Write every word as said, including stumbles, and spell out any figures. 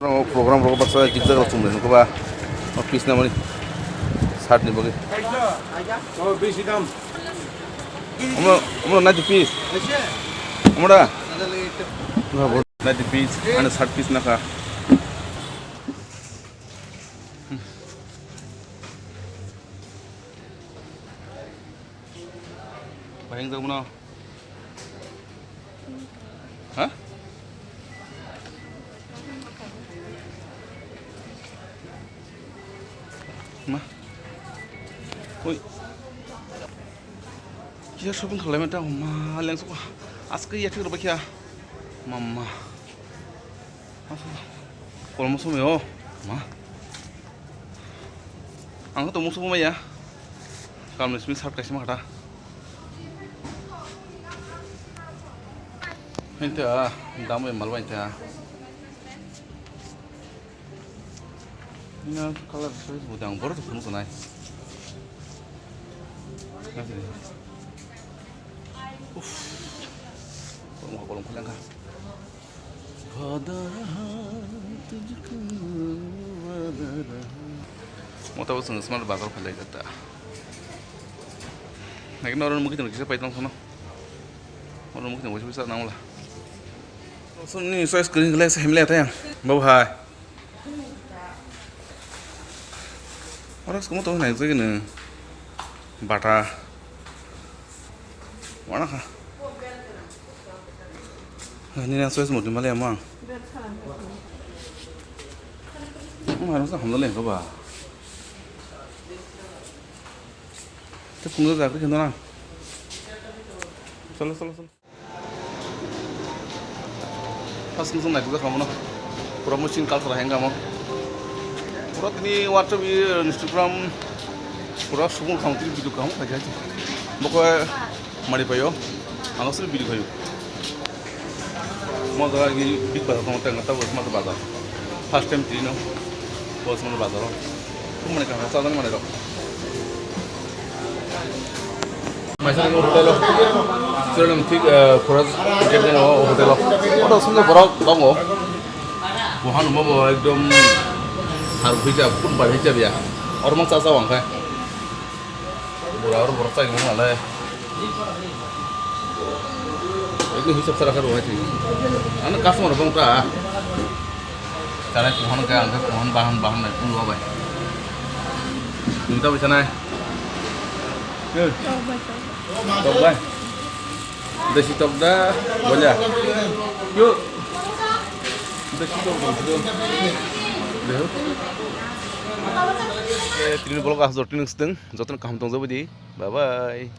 Program rok baksa jikjak rok chumle nukha ba. O piece na mani. Shirt ni bagwi. Omo, omo ninety piece. Omo da? Ninety piece, ano shirt piece nakha. Bahing jagmano. Ha? Ma. Oi. Kisa shopping khalai mata ma lengsu. Aske ya thik roba kya. Mama. Kolmo somoi o. Ma. Ang to musu maya. Kamle simi shirt kaisa ma khata. Hente a, dam bai mal bai ta. Ina color choice bo dang bor to phunu kanai. Uff. Kolom kolom khalangka. Mota bo chwng smart bazar phalai jata. Naikhe norok mukhi tong kisa paitong khano. Oro mukti mukti bisa nang la. Sumni choice kwrwi hwnkhe se himle tayang. Bo hai. Oro se kumo tong nai jagini. Bata. Wana kha. Nini choice mukti male amang. Amang sa hamdale ko ba. Te phunukjak jakri khe nang. Cholo, cholo, cholo. First nung naitugkha khamono. Pura muching culture hai wngkha mo. Pura tini WhatsApp, i, Instagram, pura subung khamo tini video khamo khai khai. Bokhe mari paio. Ano sini video khaio. Mo jaga gi big bazar tong teng ta bos ma bazar. First time tini no. Bos ma bazar. Kum mani kha sa dan mani rok. Maisa ni hotel o. Sir nang thik, eh, Forest Gate ni hotel o. Oto sumde borok tongo. Buhan mo bo ekdom har hijab, kun bar hijab ya. Oro mo cha cha wang khai. Bura oro borok chai wng nalai. Ekdom hisab sara khe rwai thwi. Ano customer bong ta. Chanai kuhon khe ang khe kuhon bahan bahan nai phunukgo bai. Nung ta bai chanai. Tok bai. Desi tok da bolia. Yo. Desi tok da bolia. Deho. Eh, tini vlog ah jotoni siteng, jotoni kaham tong jabodi. Bye bye.